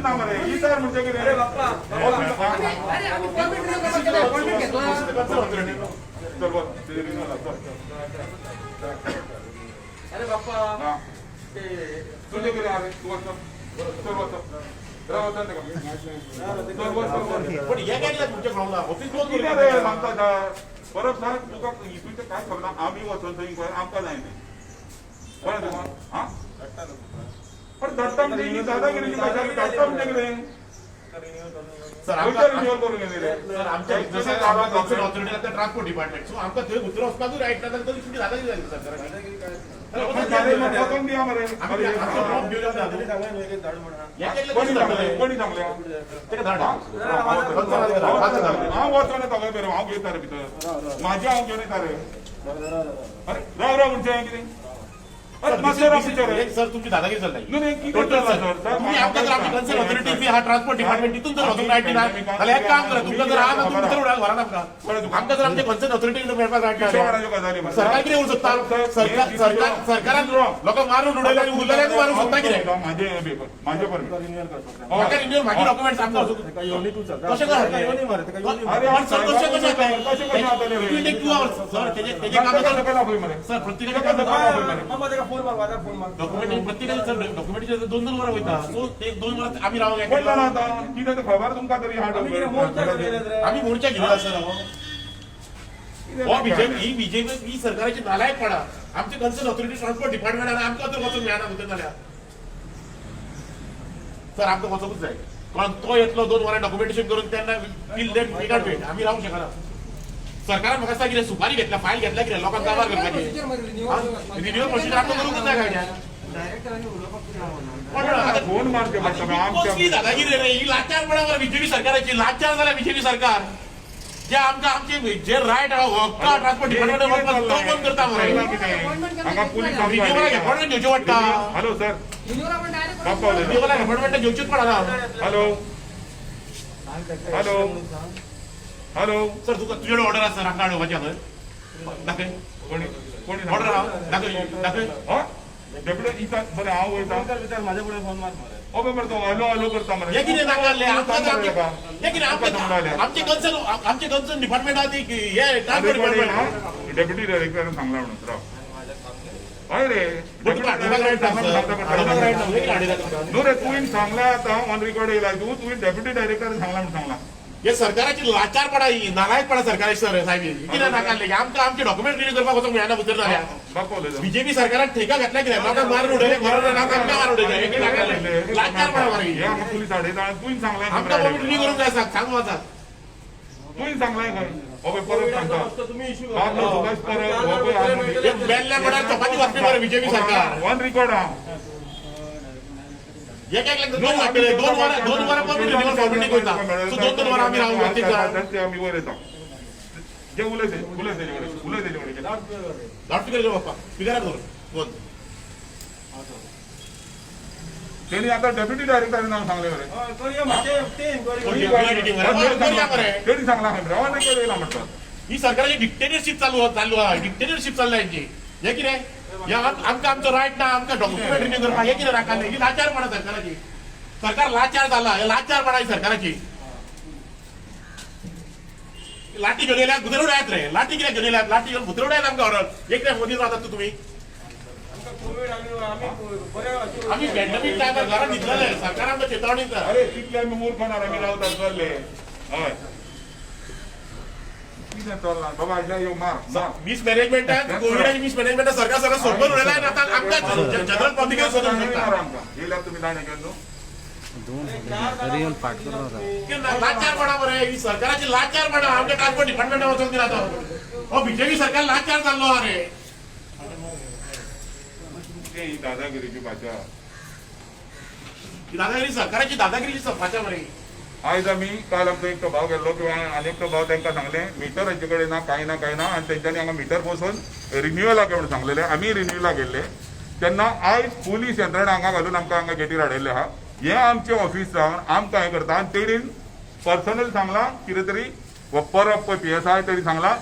ना मरे इतर म्हणजे कितें? अरे, आम्ही परमिट रिन्यू करपाक गेले, परमिट घेतला. चल वच, तुजें रिन्यूअल आसा, चल. अरे बाप्पा. हा. ते तुजें कितें आहा रे? तूं वच, चल वच, राव, वचन तेका. चल वच, चल वच. पण हे काय केलं तुमच्या प्रॉब्लेम ऑफिस बंद कितें रे सांगता काय? परब साहेब, तुका हितून काय खबर ना. आमी वचोन थंय इन्क्वायरी आमकां जाय न्ही, कळ्ळें तुका? हा, पण धाडटा म्हणजे ही दादागिरीची भाशा. धाडटा म्हणजे कितें? सर, खंयचो आमकां रिन्युअल करून घेतली रे? सर, आमच्या कन्सर्न ऑथॉरिटी आता ट्रान्सपोर्ट डिपार्टमेंट, सो आमकां थंय उतर वचपाकूच रायट ना जाल्यार तरी तुमची दादागिरी जाली सरकाराची. वचोन दिया मरे. आमी आमचो ड्रॉप घेवन येता न्हू. हे केलें कोणी तशें सांगलें? जातलें. कोणी सांगलें? तेका धाड. हांव वचोन येता खंय बरें, हांव घेता रे भितर म्हाजें, हांव घेवन येता रे. अरे राव राव, म्हणजे कितें? अरे मातशें राव म्हणजे रे. सर, तुमची दादागिरी चल्ली. न्हू न्ही, कितें टोटल चल्लां सर, सर? सर, तुम्ही आमकां जर आमची कन्सर्न ऑथॉरिटी फी हा ट्रान्सपोर्ट डिपार्टमेंट, तितून जर वचूंक रायट ना जाल्यार एक काम करा, तुमकां जर आहा तुमी भितर उडयात घरान आमकां. आमकां जर आमचे कन्सर्न ऑथॉरिटी मेळपाक रायट ना पिशेवाडाच्यो गजाली मरे. सरकार कितें करूं शकता? सरकार सरकार सरकारान लोकांक मारून उडयले आनी उरलेल्यांकूय मारूंक शकता कितें? माझे हे पेपर, माझे परमिट. म्हाका रिन्युअल, म्हाजे डॉक्युमेंट्स आमकां वचूंक कशें अरे, जातलें? पण सर, कशें कशें कशें कशें जातलें रे? It will take 2 hours sir. तेजे तेजे काम ताका सकयल आपय मरे. सर, प्रत्येकाचे ताका सकयल आपय मरे. मामा, ताका फोन मार, माझा फोन मार. डॉक्युमेंट प्रत्येकाचे सर, डॉक्युमेंट दोन दोन वरां वयता, सो ते 2 वरां आमी रावंक कोण जाणा आतां कितें तें खबर तुमकां तरी ह्या. आमी कितें मोर्चा गेले रे? आमी मोर्चा घेवला सर. हो हो बीजेपी, ही बीजेपी, ही सरकाराची नालायकपणा. आमचे कन्सर्न ऑथॉरिटी ट्रान्सपोर्ट डिपार्टमेंट आनी आमकां तर वचूंक मेळना भितर जाल्यार सर, आमकां वचोंकूच जाय, कारण तो येतलो 2 वरां डॉक्युमेंटेशन करून तेन्ना till that we can't wait. आमी रावंक शकना. सरकारान म्हाका दिसता कितें सुपारी घेतल्या, फायल घेतल्या, कितें लोकांक काबार करपाची. प्रोसिजर मरे रिन्युअल. रिन्युअल प्रोसिजर आमकां करूंकच जाय कायद्यान. पण आतां फोन मारचे पडटा आमच्या. कसली दादागिरी रे ही? लाचारपणा मरे बीजेपी सरकाराची. लाचार जाल्या बीजेपी सरकार. जे आमकां आमचे जे रायट आहा, हक्क ट्रान्सपोर्ट डिपार्टमेंट वचपाक, तो बंद करता मरे. हांगा पुलीस. रिन्युअलाक अपॉइंटमेंट घेवचें पडटा. Hello sir. रिन्युअल आपण डायरेक्ट बाप्पा उलयता. रिन्युअलाक अपॉइंटमेंट घेवचीच पडना. Hello, hello, hello. सर, तुका तुजे ऑर्डर आसा सर आमकां हाडोवपाची हांगा? दाखय. कोणी कोणी? ऑर्डर आहा, दाखय दाखय. हा, डेप्युटी इता बरें, हांव वयता. विचार, माझ्या फुडें फोन मार मरे. ओ मरे, तो हॅलो हॅलो करता मरे. हे कितें नाकारले आमकां तर आमचे? हे कितें तुका आमकां आमचे कन्सर्न, आमचे कन्सर्न डिपार्टमेंट आहा ती हे ट्रान्सपोर्ट डिपार्टमेंट. डेप्युटी डायरेक्टरान सांगला म्हणून राव. हय रे. पण तुका हाडोवपाक रायट ना सर, हाडोवपाक रायट ना. हे कितें हाडयला तुमकां? न्हू रे, तुवें सांगला आतां ऑन रिकॉर्ड येयला तूं. तुवें डेप्युटी डायरेक्टरान सांगला म्हणून सांगला. हे सरकाराची लाचारपणा, ही नालायकपणा सरकाराची सर. साहेब, ही कितें नाकारले आमकां? आमचे डॉक्युमेंट रिन्यू करपाक वचूंक मेळना भितर जाल्यार. बाप्पा उलयता. बीजेपी सरकारान ठेका घातला कितें? लोकांक मारून उडयले, बरोबर आमकां मारून उडयले. हे कितें नाकारले? लाचारपणा मरे हे ही. हांगा पुलीस हाडयता, तुवें सांगलां. आमकां परमिट रिन्यू करूंक जाय, सांग सांग वचा. तुवें सांगलां खंय. हो पळय, परत सांगता. तुम्ही इश्यू. बाबलो सुभाष परब हो पळय हांगा. हे बेल्ल्या पडार चपाती वाजपी मरे बीजेपी सरकार. ऑन रिकॉर्ड आहा. एक एक 2 वरां, 2 वरां, 2 वरां परमिट रिन्युअल फॉर्मेलिटी करता, सो दोन दोन वरां आमी रावूंक जाता. ते आमी वयर येता. जे उलय ते, उलय तेजे कडेन, उलय तेजे कडेन. लाउडस्पीकर घेवं बाप्पा, स्पिकरार दवर फोन. तेणी आतां डेप्युटी डायरेक्टरान नांव सांगलें मरे. करूया मातशें ते इन्क्वायरी. करूया मरे. तेणी सांगलां खंय मरे, ऑन रिकॉर्ड येयला म्हणटा. ही सरकाराची डिक्टेटरशीप चालू चालू आहा, डिक्टेटरशीप चल्ला हेंची. हे कितें हे आमकां आमचो रायट ना, आमकां डॉक्युमेंट रिन्यू करपाक. हे कितें राखाले? ही लाचारपणा सरकाराची. सरकार लाचार जाला, हे लाचारपणा ही सरकाराची. लाठी घेऊन येयल्यात, भितर उडयात रे. लाठी कित्याक घेऊन येयल्यात? लाठी घेऊन भितर उडयात आमकां ऑर्डर. एक रे मदीं रावतात तुमी. कोवीड आमी आमी बऱ्या आमी पॅन्डेमीक टायमार घरात न्हिदलेले, सरकार आमकां चेतावणी दिता. अरे, तितले आमी मूर्ख ना रे, आमी रावतात चल्ले. हय, कितें चल्लां बाबा? अशें यो, मार मार. मिसमॅनेजमेंटान, कोविडाच्या मिसमॅनेजमेंटान सरकार सगळं सोडून उडयला आनी आतां आमकां जनरल पब्लिकाक सोदून मार सोदता. आमकां येयल्यार तुमी दाणे घेवन न्हू. तरी येवन फाट करून वता. लाचारपणा मरे ही सरकाराची, लाचारपणा. आमच्या ट्रान्सपोर्ट डिपार्टमेंटा वचोंक दिना तो. हो बीजेपी सरकार लाचार जाल्लो आहा रे. कितें ही दादागिरीची भाशा? ही दादागिरी, सरकाराची दादागिरीची भाशा मरे. आयज आमी काल आमचो एकटो भाव गेल्लो किंवा आनी एकटो भाव, तांकां सांगलें मिटर हेंचे कडेन ना, कांय ना, कांय ना. आनी तेंच्यांनी हांगा मिटर बसोवन रिन्युअलाक म्हणून सांगलेलें. आमी रिन्युअलाक गेल्ले तेन्ना आयज पुलीस यंत्रणा हांगा घालून आमकां हांगा गेटीर हाडयल्ले आहा. हें आमचें ऑफीस जावन आमकां हें करता. आनी तेणीन पर्सनल सांगलां कितें तरी, हो परब पळय पीएसआय, तेणी सांगलां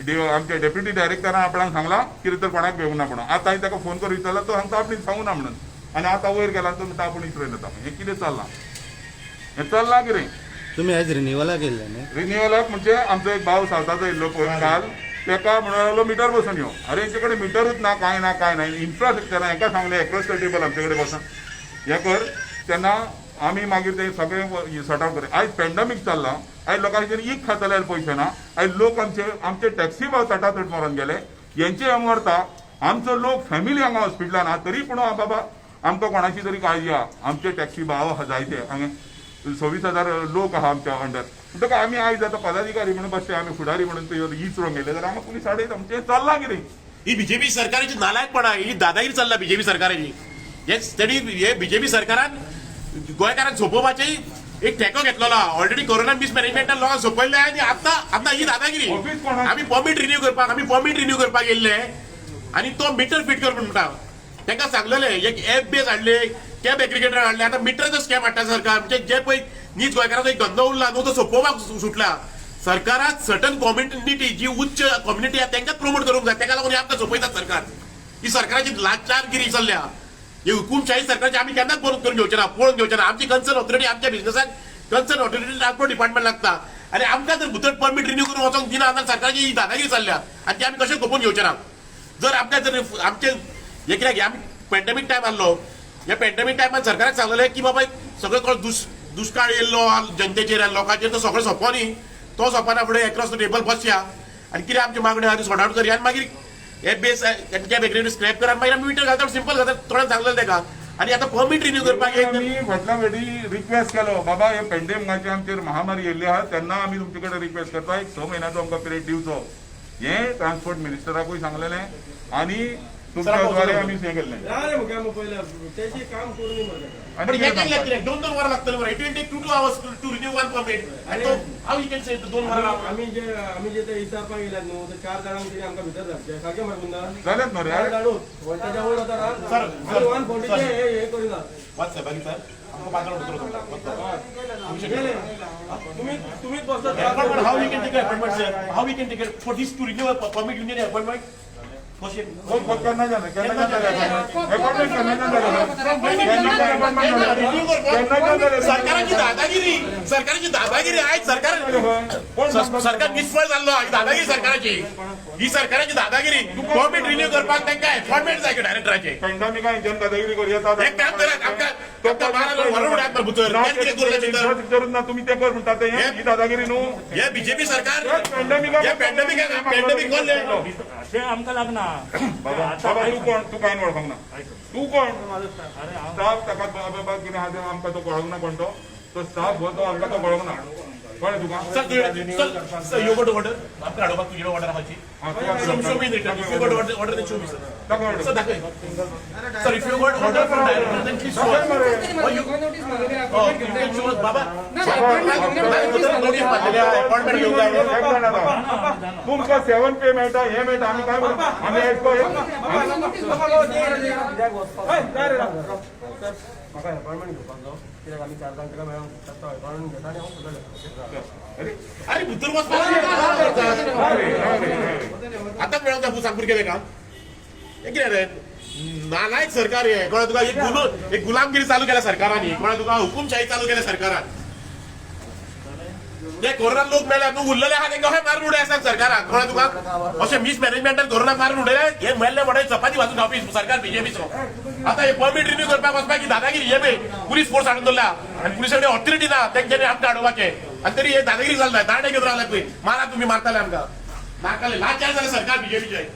आमच्या डेप्युटी डायरेक्टरान आपणाक सांगलां कितें तर कोणाक घेवंक ना म्हणून. आतां हांवें ताका फोन करून विचारला, तो सांगता आपणें सांगू ना म्हणून. आनी आतां वयर गेला तो म्हणटा आपूण इसरोन येता. हें कितें चल्लां? हें चल्लां कितें? तुमी आयज रिनिवलाक येयल्ले न्ही? रिन्युअलाक म्हणजे आमचो एक भाव सावथाचो येयल्लो पळय काल, तेका म्हणून लागलो मिटर बसून यो. अरे हेंचे कडेन मिटरूच ना, कांय ना, कांय ना, इन्फ्रास्ट्रक्चर. हेंका सांगलें एक्रॉस the table आमचे कडेन बसून हें कर, तेन्ना आमी मागीर ते सगळें सॉर्ट आवट कर. आयज पेंडमीक चल्लां, आयज लोकांचेर ईक खातले जाल्यार पयशे ना. आयज लोक आमचे आमचे टॅक्सी भाव तटातट मरोन गेले, हेंचे हे मरता, आमचो लोक फॅमिली हांगा हॉस्पिटलान आहा, तरी पूण बाबा आमकां कोणाची तरी काळजी आहा. आमचे टॅक्सी भाव आहा जायते हांगा, 26,000 लोक आहा आमच्या अंडर. म्हणटकच आमी आयज आतां पदाधिकारी म्हणून बसले, आमी फुडारी म्हणून ते इचरोंक गेले जाल्यार आमकां पुलीस आडयता. म्हणजे चल्लां कितें? ही बीजेपी सरकाराची नालायकपणा, ही दादागिरी चल्ला बीजेपी सरकाराची. हे तेणी हे बीजेपी सरकारान गोंयकारांक सोंपोवपाची एक ठेको घेतलेलो. ऑलरेडी कोरोना मिसमॅनेजमेंटान लोकांक सोंपयल्ले आनी आतां आतां ही दादागिरी. ऑफीस कोणाचें? आमी परमीट रिन्यू करपाक येयल्ले आनी तो मिटर फिट कर म्हणटा. तांकां सांगलेले एक एप बेस हाडले, कॅब एग्रिगेटर हाडले, आतां मिटराचो स्कॅम हाडटा सरकार. म्हणजे जे पळय नीज गोंयकाराचो एक धंदो उरला न्हू, तो सोंपोवपाक सुटला सरकाराक. सर्टन कम्युनिटी जी उच्च कम्युनिटी आहा तांकांच प्रमोट करूंक जाय, ताका लागून हे आमकां सोंपयतात सरकार. ही सरकाराची लाचारगिरी चल्ल्या. ही हुकुमशाही सरकारची आमी केन्नाच बंद करून घेवचे ना, पळोवन घेवचे ना. आमची कन्सर्न ऑथॉरिटी, आमच्या बिझनेसाक कन्सर्न ऑथॉरिटी ट्रान्सपोर्ट डिपार्टमेंट लागता आनी आमकां जर भितर परमीट रिन्यू करून वचोंक दिना जाल्यार सरकारची ही दादागिरी चल्ल्या आनी ती आमी कशें खपोवन घेवचे ना. जर आमकां जर आमचे हे कित्याक आमी पेंडेमीक टायम आहलो, ह्या पेंडेमीक टायमान सरकाराक सांगलेलें की बाबा सगळो कोण दुश्काळ येयल्लो जनतेचेर आनी लोकांचेर, तो सगळो सोंपो न्ही, तो सोंपना फुडें एक्रॉस the table बसया आनी कितें आमच्यो मागण्यो आहा त्यो सॉर्ट आवट करया आनी मागीर हे बेस कॅब एग्रीमेंट स्क्रॅप करा आनी मागीर आमी मिटर घालता, सिंपल घालता, थोड्यांक सांगलेलें तेका. आनी आतां परमीट रिन्यू करपाक एक आमी फाटल्या फावटी रिक्वेस्ट केलो, बाबा हे पेंडेमिकाची आमचेर महामारी येयल्ली आहा, तेन्ना आमी तुमचे कडेन रिक्वेस्ट करता एक 6 म्हयन्याचो आमकां पिरियड दिवचो. हें ट्रान्सपोर्ट मिनिस्टराकूय सांगलेलें आनी तुमच्या द्वारे आमी हें केल्लें. ना रे मुगे पयलें तेजी काम करून दी मरे ताका. आनी पण हे कितें कितें सांगता? लागतलें? 2-2 वरां लागतलें मरे. It will take 2 hours to renew one permit. आनी तो हाव you can से 2 वरां? आमी जे ते विचारपाक येयल्यात न्हू, ते चार जाणांक कितें आमकां भितर धाडचे सारकें मरे कुंदा? जालेंच न्हू रे. चार जाणूच ताच्या वयर वता. सर, आमी 140चे हे करिना. वाच साहेब, सर, आमकां 5 जाणां भितर वचोंक. गेले तुमी, तुमीच बसतात. Appointment, how we can take an appointment, sir? How we can take it for this to renew a permit? You need an appointment. कशें? कोण कोण केन्ना जालें? केन्ना जालें अपॉइंटमेंट? केन्ना जालें? केन्ना अपॉइंटमेंट जालें? रिन्यू करपाक केन्ना जालें? सरकाराची दादागिरी, सरकाराची दादागिरी. आयज सरकार कोण सांगता? सरकार निष्फळ जाल्लो. ही दादागिरी सरकाराची, ही सरकाराची दादागिरी. परमीट रिन्यू करपाक तांकां अपॉइंटमेंट जाय डायरेक्टराचे. पेंडेमिका हेंच्यान दादागिरी करूं येता? एक काम करात, आमकां आमकां 12 जाण व्हरून उडयात मरे भितर. तें कितें करूं भितर? इन्फ्रास्ट्रक्चरूच ना, तुमी तें कर म्हणटा ते. ही दादागिरी न्हू? हे बीजेपी सरकार. पेंडेमिका हे पेंडेमिक, पेंडेमिक कोल्ले. अशें आमकां लागना. बाबा बाबा, तूं कोण? तूं कांय वळखोंक ना. तूं कोण? स्टाफ ताका बाबा कितें आहा तें आमकां तो कळोंक ना. कोण तो? तो स्टाफ हो, तो आमकां तो कळोंक ना. कळ्ळें तुका? Sir, sir, sir, you got order? आमकां हाडोवपाक तुजी ऑर्डर आहाची. हा, तुका Show me later. If you got order, order, then show me, sir. दाखय order. Sir, दाखय. Sir, if you got order from director, then please show us. Notice मागयली. Oh, you can show us, Baba. ना, appointment. Notice मारलेली आहा, appointment घेवंक जाय. एक जाण आतां. तुमकां 7 पे मेळटा, हें मेळटा, आमी काय म्हणटा? आमी नोटीस मागयली. सर, म्हाका अपॉइंटमेंट घेवपाक जाय कित्याक आमी चार जाण ताका मेळोंक सोदतात. तो अपॉइंटमेंट घेता आनी हांव फुडें अरे अरे भितर वचपाक अरे अरे अरे. आतां मेळोंक जाय सांग भुरगे तेका. हें कितें रे नालायक सरकार हे. कळ्ळें तुका? एक गुलो एक गुलामगिरी चालू केल्या सरकारांनी, कळ्ळें तुका? हुकुमशाही चालू केल्या सरकारान. ते कोरोना लोक मेल्या न्हू, उरलेले आहा तेंकां अशें मारून उडय आसा सरकारान, कळ्ळें तुका? अशें मिसमॅनेजमेंटान कोरोना मारून उडयले. हे मेल्ले म्हणून चपाती भाजून खावपी सरकार बीजेपीचो. आतां हे परमीट रिन्यू करपाक वचपाक ही दादागिरी. हे पळय पुलीस फोर्स हाडून दवरला आनी पुलिसा कडेन ऑथॉरिटी ना तेंच्यांनी आमकां हाडोवपाचें. आनी तरी हे दादागिरी चल्ला. दांडे घेवन रावले पळय, मारा तुमी, मारताले आमकां. नाकाले लाचार जाले सरकार बीजेपीचे.